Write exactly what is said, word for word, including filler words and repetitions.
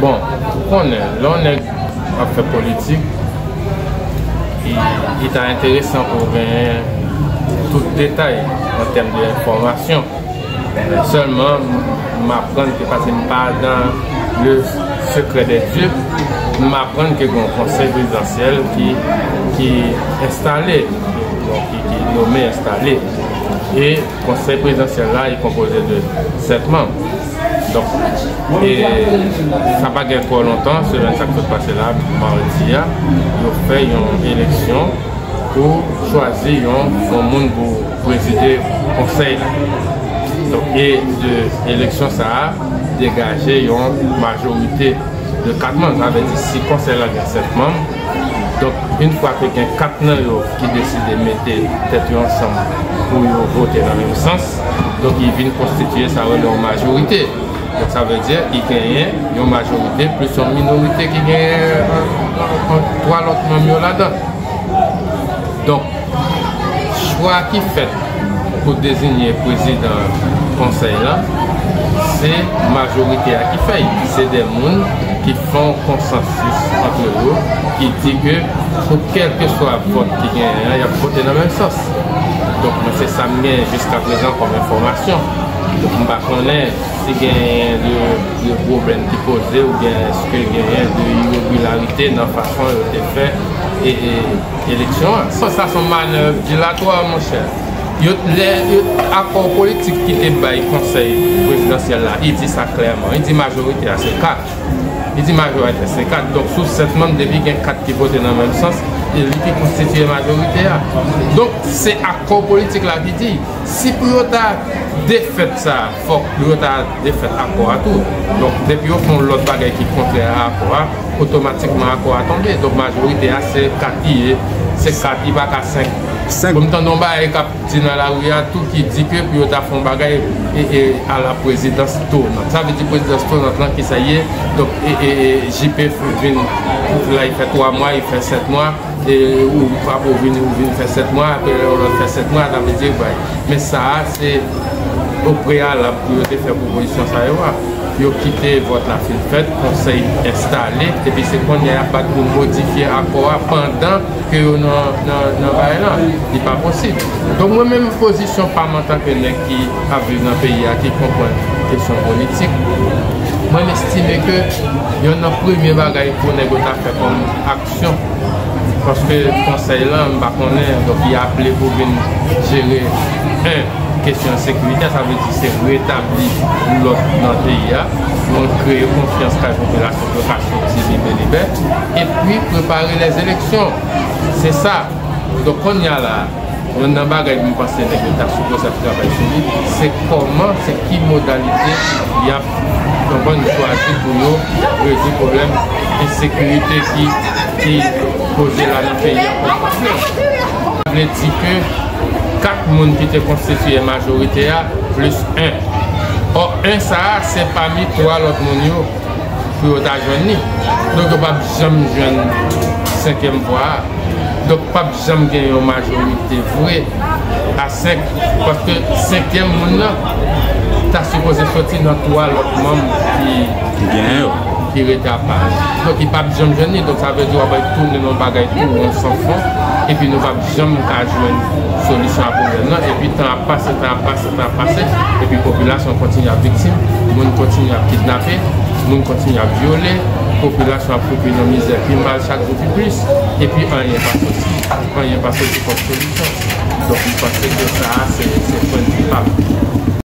Bon, ou konnen, lè yon nèg ap fè politik, li, li ta enteresan pou w genyen tout detay an tèm de enfòmasyon. Sèlman, m aprann ke, paske m pa dans le secret des dieux, m aprann ke gen yon konsèy prezidansyèl ki, ki enstale, donk ki, ki nome, enstale. E konsèy prezidansyèl la, li konpoze de sèt manm. Donk, e sa pa gen twò lontan, semèn sa k sot pase la, mawdi a, yo fè yon eleksyon pou chwazi yon, yon moun pou prezide konsèy la. Donk, e de eleksyon sa a, degaje yon majorite de kat manm. Sa vle di, si konsèy la gen sèt manm, donk, yon fwa ke gen kat nan yo ki deside mete tèt yo ansanm pou yo vote nan menm sans, donk, li vin konstitiye sa yo rele yon majorite. Donk, sa vle di, li genyen yon majorite plis yon minorite ki genyen, euh, euh, euh, twa lòt manm yo ladan. Donk, chwa ki fèt pou deziye prezidan konsèy la, se majorite a ki fè l. Se de moun ki fè yon konsansis ant yo, ki di ke pou kèlkeswa vòt ki genyen an, y ap vote nan menm sans. Donk, mwen, se sa m genyen jiskaprezan kòm enfòmasyon. Donk, m pa konnen si genyen de, de pwoblèm ki poze oubyen èske genyen de iregilarite nan fason yo te fè e, e, eleksyon an. Sa, sa se yon manèv dilatwa, monchè. Yo, lè, yo, akò politik ki te bay konsèy prezidansyèl la, li di sa klèman. Li di majorite a se kat. Li di majorite a se kat. Donk, sou sèt manm, depi gen kat ki vote nan menm sans, e li ki konstitiye majorite a. Donk, se akò politik la ki di. Si pou yo ta defèt sa, fòk pou yo ta defèt akò a tou. Donk, depi yo fè yon lòt bagay ki kontrè a akò a, otomatikman akò a tonbe. Donk, majorite a, se kat li ye, se kat, li pa ka senk. Senk. Bon, m tande yon bagay k ap di nan lari a tou ki di ke pou yo ta fè yon bagay e, e, a la prezidans tournante. Sa vle di prezidans tournante lan, ki sa l ye? Donk, e, e, e, J P vin la, li fè twa mwa, li fè sèt mwa, e ou pa pou vin, ou vin fè sèt mwa, apre yon lòt fè sèt mwa, sa vle di, bay. Men sa a, se o preyalab pou yo te fè pwopozisyon sa yo a. Yo kite vòt la fin fèt, konsèy enstale, epi se kounye a y ap bat pou modifye akò a pandan ke yo nan, nan, nan bagay la. Li pa posib. Donk, mwen menm, pozisyon pa m antanke nèg ki ap viv nan peyi a, ki konprann kesyon politik, mwen, m estime ke yonn nan premye bagay pou nèg yo ta fè kòm aksyon, paske konsèy la, m pa konnen, donk, li aple pou vin jere, en, kesyon ensekirite, sa vle di se retabli lòd nan peyi a, pou kreye konfyans kay popilasyon pou yo ka soti libe libe, epi prepare lèzeleksyon. Se sa. Donk, kounye a la, yonn nan bagay m panse nèg yo ta sipoze ap travay sou li, se kòman, se ki modalite y ap, konprann, chwazi pou yo rezoud pwoblèm ensekirite ki, ki poze la nan peyi a kòm pwoblèm. Sa vle di ke kat moun ki te konstitiye majorite a, plis en. Ò, en sa a, se pami twa lòt moun yo pou yo ta jwenn li. Donk, yo p ap janm jwenn senkyèm vwa a. Donk, p ap janm gen yon majorite vre a senk, paske senkyèm moun nan ta sipoze soti nan twa lòt manm ki, ki genyen yo, ki rete apa. Donk, li p ap janm jwenn li. Donk, sa vle di w ap tounen nan yon bagay tou won san fon, epi nou p ap janm ka jwenn solisyon a pwoblèm nan. Epi tan ap pase, tan ap pase, tan ap pase, epi popilasyon kontinye ap viktim, moun kontinye ap kidnape, moun kontinye ap vyole, popilasyon ap fouke nan mizè pi mal chak jou pi plis, epi anyen pa soti. Anyen pa soti kòm solisyon. Donk, m panse ke sa a, se, se pwennvi pa m.